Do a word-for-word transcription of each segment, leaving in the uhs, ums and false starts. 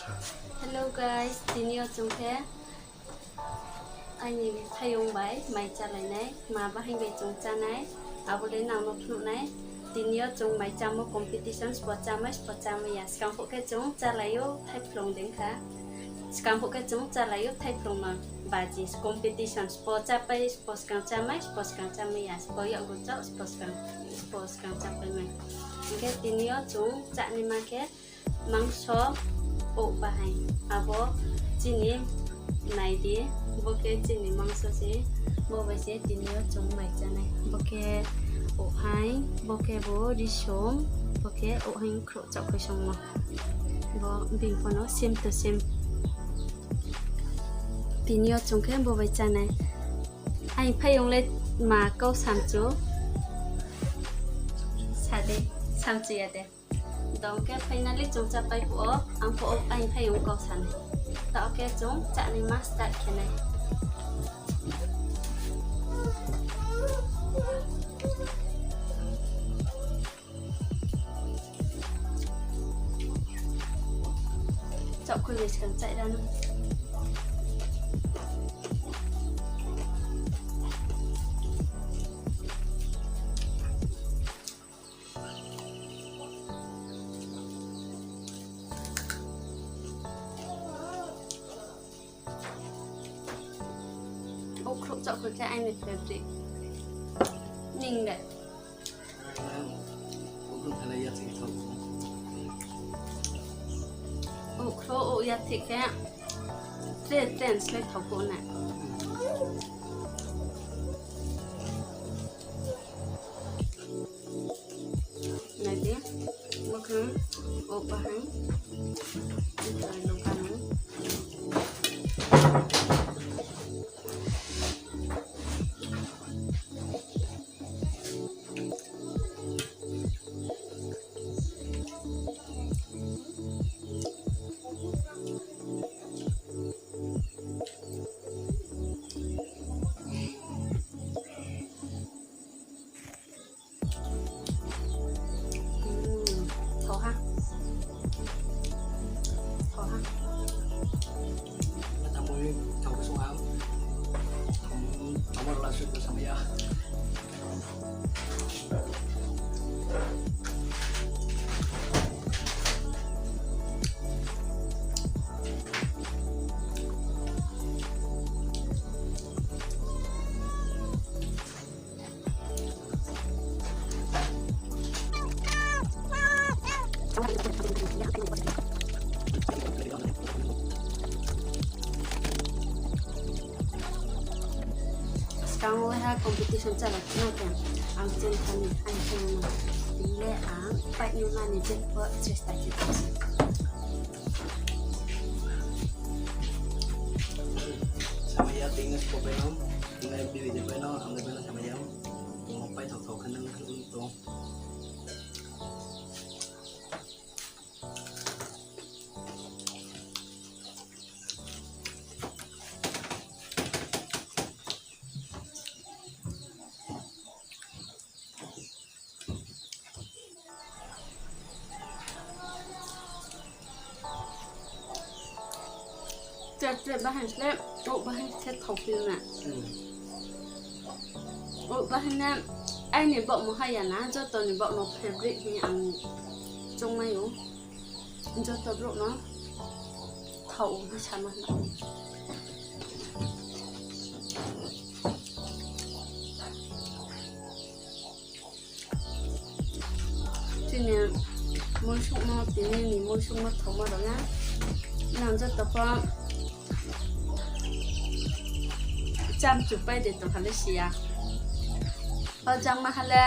Hello guys, tini yo chung khe aini phaiyong bai mai chálai nai, ma bahai bai chung chánai, abo le nang no phnuh nai. Tini yo chung mai chámo competition, sbo chámai, sbo chámai ya. Skang phuh khe chung chálai ou thaiphlung dei kha. Skang phuh khe chung chálai ou thaiphlung no baji competition, sbo chápai, sbo skang chámai, sbo skang chámai ya, sbo yakgu chao, sbo skang, sbo skang chápai mai. Hing khe tini yo chung chánaima khe mangso ouh bahai. Abo chini nai di, bo khe chini mangso se, bo bai se tini yo chung mai chánai. Bo khe ouh hai, bo khe bo risom, bo khe ouh hai khrouh chaohkhoi songmo. Bo bini pho no same to same. Tini yo chung khe bo bai chánai. Aini phaiyong le ma kau samchu. Sa de, samchu ya de. Dong khe finally chung chápai phuh ou, ang phuh ou aini phaiyong kau sanai. Taoh khe chung chánaima start khe nai. Chaohkhoi bai skang chái ra no. Ouh khrouh chaohkhoi khe aini favorite. Ning le? Ouh khrouh, ouh yathih khe tre tre slái thao kho na. Nai di, bo khe ouh bahai, ito ai no kamo. Thao ha. Thao ha. Tamo ni thao khe song ha. Tamo rao la suh khe samai ya. Skang wo ha competition chálai khna khe, ang chen thani, ang chen no. Tini le ang pai ni mani je pho chesta khe. Samai ya, tini sbo pai no, tini video pai no, ang pai no samai ya. Tini pai thao thao khe nang tong. Tre tre bahai se, ouh bahai se thao phi na. Ouh bahai na, aini baoh mo ha ya na, joto ni baoh mo favorite hing ang choungmai ou. Joto brouh no thao ou hing sama na. Chini muisouhmo, tini ni muisouhmo thaomo rao na. Nang joto pho chamchu pai de tong ha le si ya. O jangma ha le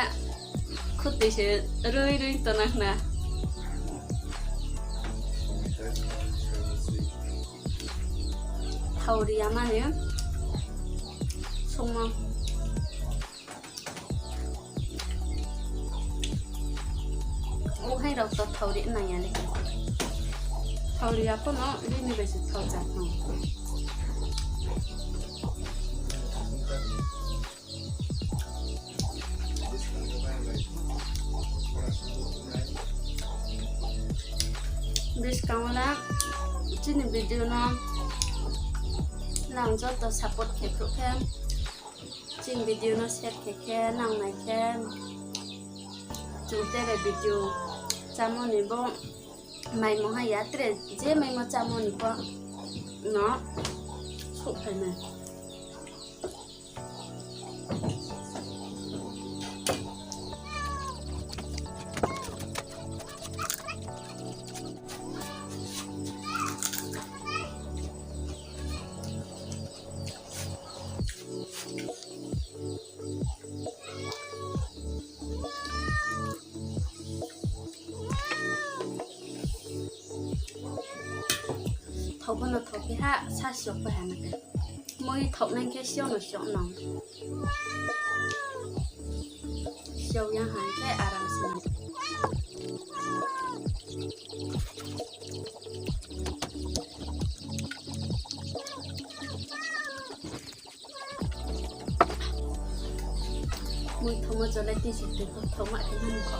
khutoi se roi roi tong nang na. Thao ri ya mani songmo. Ouhai rao to thao ri nang ya le. Thao ri ya pho no, ri ni bai se thao cha thang. Buskang wo na, Chini video no nang joto support khe khruh khe, chini video no share khe khe, nang nai khe, chung tere video chámo ni bo maimo ha ya, tere je maimo chámo ni bo no souhphai nai. Thao pho no thao phi ha, sa siok pai ha na khe. Mui thaoh nai khe siok no siok no. Siok ya ha khe aram se no. Mui thangmo jolai tin si tui pho thangma khe nang kho.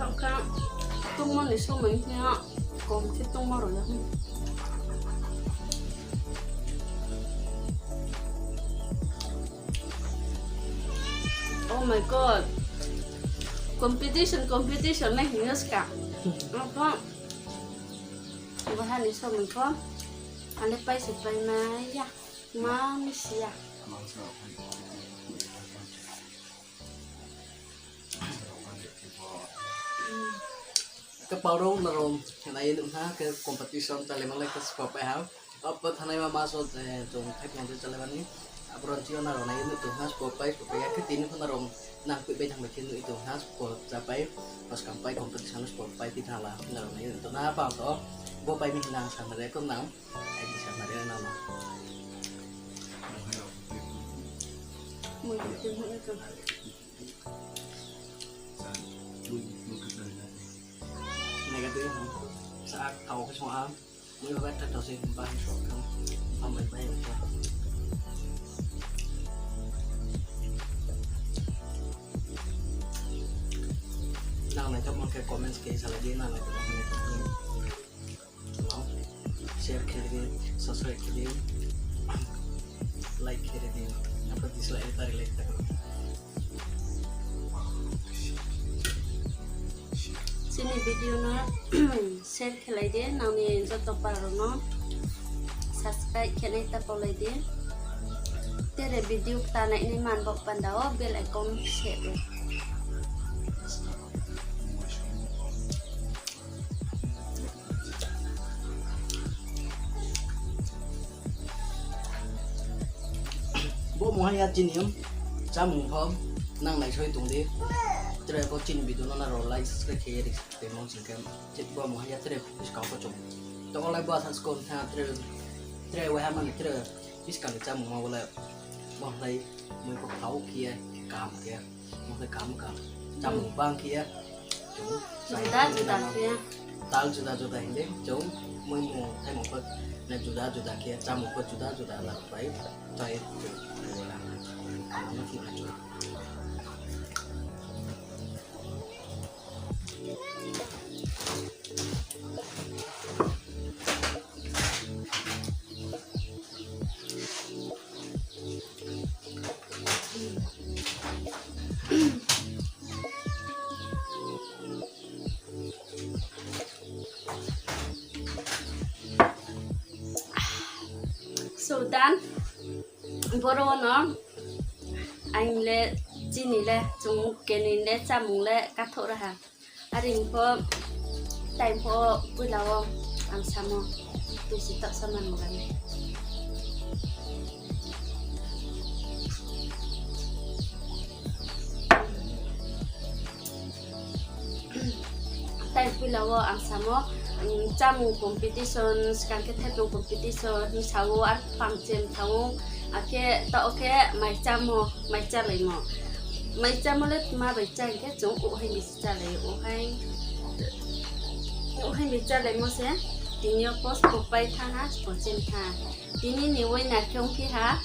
Tongkha tongmo ni somoi khe kom khe tongmo rao ya. Oh my God. Competition, competition nai hing yo ska. Abo, bo ha ni somoi pho. Ane pai se pai mai ya. Ma mi si ya. Khe pau rao nrao nai ye nuh ha, khe competition chálai ma lai khe spo pai ha. Abo thanngnaima ma so, eh, chung thaiphang de chálai mani. Aboro ni chini nrao nai ye nuh tong ha, spo pai, spo pai ya khe tini pho nrao nang khui bai thanng bai khe nuh tong ha, spo chá pai, buskang pai competition spo pai phi thanng la, nrao nai ye nuh tong ha, bang to, bo pai mi hing nang sa nai khe nang. Ai di sa nari na no. Mui di tui mui ka. Nai ka tui ha. Sa thao khe song ha. Mui ba ta thao se ba hi so ka. Am bai bai ka. Nang nai ka mon khe comments khe salai di, nang nai ka mon khe. Share khe ri di, subscribe khe ri di, like khe ri di, abo dislike ri ta ri like ta ri. Chini video no share khe lai di, nang ni joto para rao no subscribe khe nai ta pau lai di. Tere video kta nai nai man bo panda wo bell icon se di. Bo mungha ya chini chámung pho nang naisoi tong di. Tre pho chini video no nrao like, subscribe khe ye ri tongmo sing khe, bo mungha ya tre buskang pho chung. To online bo asa skon tha tre, tre waiha mani tre buskang ni chámung ma bo le, bo le mui pho thao khe ye, kaham khe ye. Mungkhe kaham kaham. Chámung bang khe ye. Chung juda juda khe ye. Tal juda juda hing de. Chung mui mung thaimung pho juda juda khe ye. Chámung pho juda juda la pai. Chai chung. Ano khe chung. So done. Boro no aini le, chini le, chung keni le, chámung le kathouh ra ha. Are pho, time pho, puila wo ang samo, tuisi taoh sama nung bai. Poila wo ang samo, um, chámung competition, skang khe thaipung competition hing sa ou, ar pang chem thanng ou, akhe taoh khe mai chámo, mai chálaimo. Mai chámo le tma bai chá hing khe chung ouhhai ni se chálai, ouhhai, ouhhai ni chálaimo se, tini yo post bo pai thanng ha, bo chem thanng ha. Tini ni winner khe ongphi ha,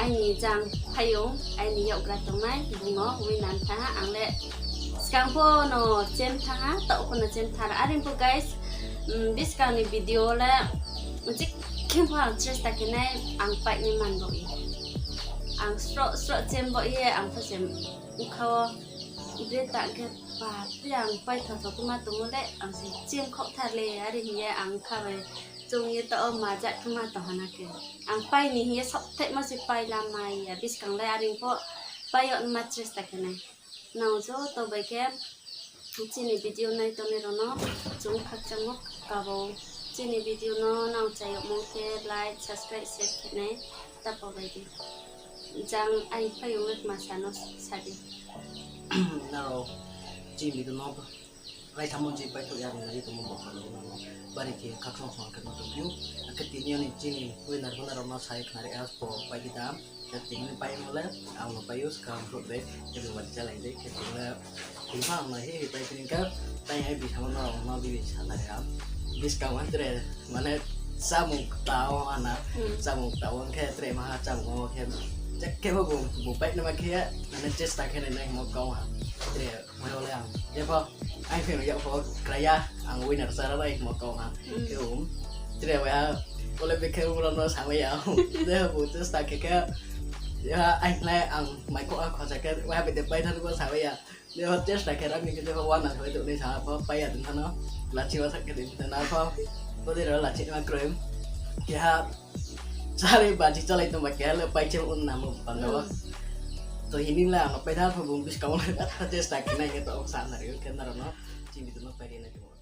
aini jang phaiyong, aini yakgra tongnai, bung no winner thanng ha, ang le skang pho no chem thanng ha, taoh pho no chem thanng ha. Are pho guys, um, buskang ni video le, je khe pho ang chesta khe nai, ang paih ni man bo ye. Ang sroh sroh chem bo ye, ang pho se bkha wo bre ta khe, ba, bre ang paitho tho khe ma tongmo le, ang se chem khaoh thar le, are hing ye ang bkha bai chung ye taoh wo maja khe ma tong ha na khe. Ang pai ni hing ye saohthaihmo se pai la mai ya, buskang le are pho pai yag ma chesta khe nai. Nang joto bai khe chini video nai tongnai rao no chung khakchangmo kabo. Chini video no nang chá yagmo khe like, subscribe, share khe nai ta palai di. Jang aini phaiyong le tma sa no sa di. Nrao chini video no raisamo je paithoh ya ni nai tongmo bo pha no bari khe khakchang song khe ma tong ou. Akhe tini yo ni chini winner pho nrao no sa ye khnari ha, bo pai di ta. Khe tini paimo le ang no pai ou, skang brouh de, khe bung bai chálai de, khe tini le tini pha ang no hi hi pai tini khe, tai hai bisamo no, no bibi sa nai ha. Buskang wo tre, mane, chámung kta wo ha na, chámung kta wo khe tre ma ha chámung wo khe, je khe bo bung, bung pai nama khe, mane, chesta khe nai nai hingmo kau ha. Tre, mai wo le ang, je pho, ang phi no yak pho krai ya, ang winner chá ra nai hingmo kau ha. Khe bung, tre waiha, bo le bekhe bung rao no samai ya, je bung chesta khe khe, ya, ang le ang mai khoh ha khosa khe, waiha bede pai thanng bo samai ya. Je pho chesta khe ra mi khe je pho uana khe bai tong nai sa pho pai ya tong thanng no. Lachi ma sak khe tong thanng no pho. Bodei rao lachi ma kroi. Keha chari baji chálai tong ba keha le pai chem un namo panda wo. To hini le ang no pai thanng pho bung buskang wo le chesta khe nai khe to sa nari khe nrao no. Chini video no pai ri nai khe bo.